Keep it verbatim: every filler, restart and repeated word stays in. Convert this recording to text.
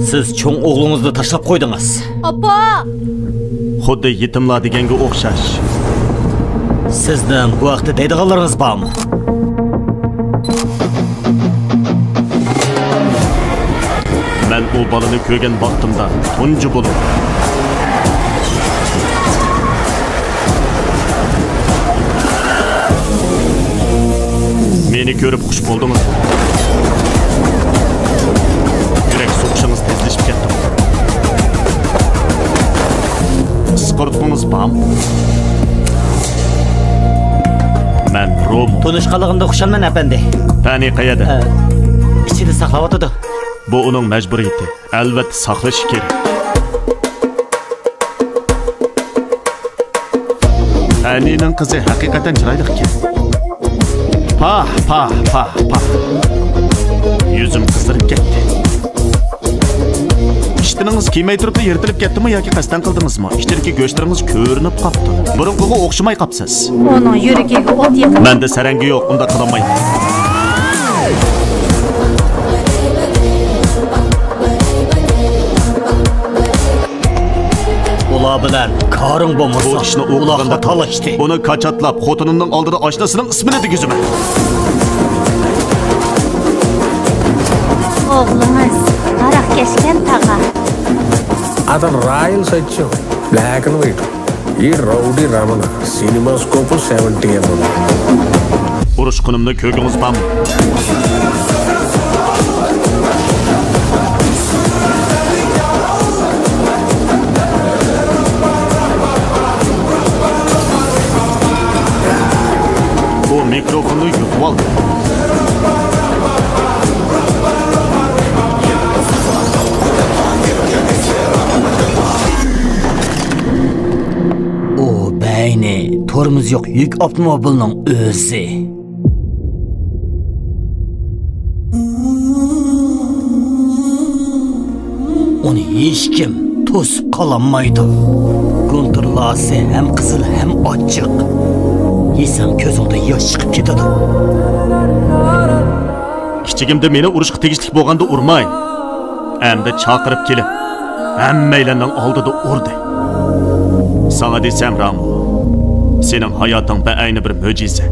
سىز چوڭ ئوغلىڭىزنى تاشلاپ قويدىڭىز. ئاپا! خۇددى يېتىملار دېگەنگە ئوخشاش. سىزنىڭ بۇ ھەقتە دەيدىغانلىرىڭىز بارمۇ؟ مەن ئۇ بالىنى كۆرگەن ۋاقتىمدا تۇنجى بولۇپ، مېنى كۆرۈپ خۇش بولدىڭىزمۇ؟ يۈرەك سوقۇشىڭىز تېزلىشىپ كەتتىمۇ؟ ئىسقىرتمىڭىز بارمۇ؟ مەن روم. تونۇشقانلىقىمدىن خۇشالمەن، ئەپەندى. پەنى قەيەردە؟ ئە، ئىچىدە ساقلاۋاتىدۇ. بۇ ئۇنىڭ مەجبۇرىيىتى. ئەلۋەتتە، ساقلىشى كېرەك. پەنىنىڭ قىزى ھەقىقەتەن چىرايلىق ئىكەن. پاھ، پاھ، پاھ، پاھ. يۈزۈم قىزىرىپ كەتتى. ئىشتىنىڭىز كېمەي تۇرۇپلا يىرتىلىپ كەتتىمۇ ياكى قەستەن قىلدىڭىزمۇ؟ ئىچىدىكى گۆشلىرىڭىز كۆرۈنۈپ قاپتۇ. بۇرۇنقىغا ئوخشىماي قاپسىز. ئۇنىڭ يۈرىكىگە ئوت يېقىپ. مەندە سەرەڭگە يوق، ئۇنداق قىلالمايمەن. ئۇلار بىلەن كارىڭ بولمىسۇن. بۇ ئىشنى ئۇ ئۇلار قىلغاندا خاتالاشتى. ئۇنى كاچاتلاپ، خوتۇنۇمنىڭ ئالدىدا ئاشنىسىنىڭ ئىسمىنى دېگۈزىمەن. ئوغلىڭىز ھاراقكەشكەن تاغا. ئاتان رايىل سايتچۇ، بلەك ئەند ۋايت. ئى راۋدى رامانا، سىنېماسكوپى سەۋەنتى ئېم ئېم. ئۇرۇشقىنىمنى كۆرگۈڭىز بارمۇ؟ ئۇ مىكروفوننى يۇقىۋالدى. ئۇ بەينى تورمۇز يوق يۈك ئاپتوموبىلنىڭ ئۆزى. ئۇنى ھېچكىم توسۇپ قالالمايدۇ. كونترلاسى ھەم قىزىل، ھەم ئاچچىق. يېسەڭ، كۆزۈڭدە ياش چىقىپ كېتىدۇ. كىچىكىمدە مېنى ئۇرۇشقا تېگىشلىك بولغاندا ئۇرماي، ئەمدى چاقىرىپ كېلىپ، ھەممەيلەننىڭ ئالدىدا ئۇردى. ساڭا دېسەم، رامۇ، سېنىڭ ھاياتىڭ بەئەينى بىر مۆجىزە.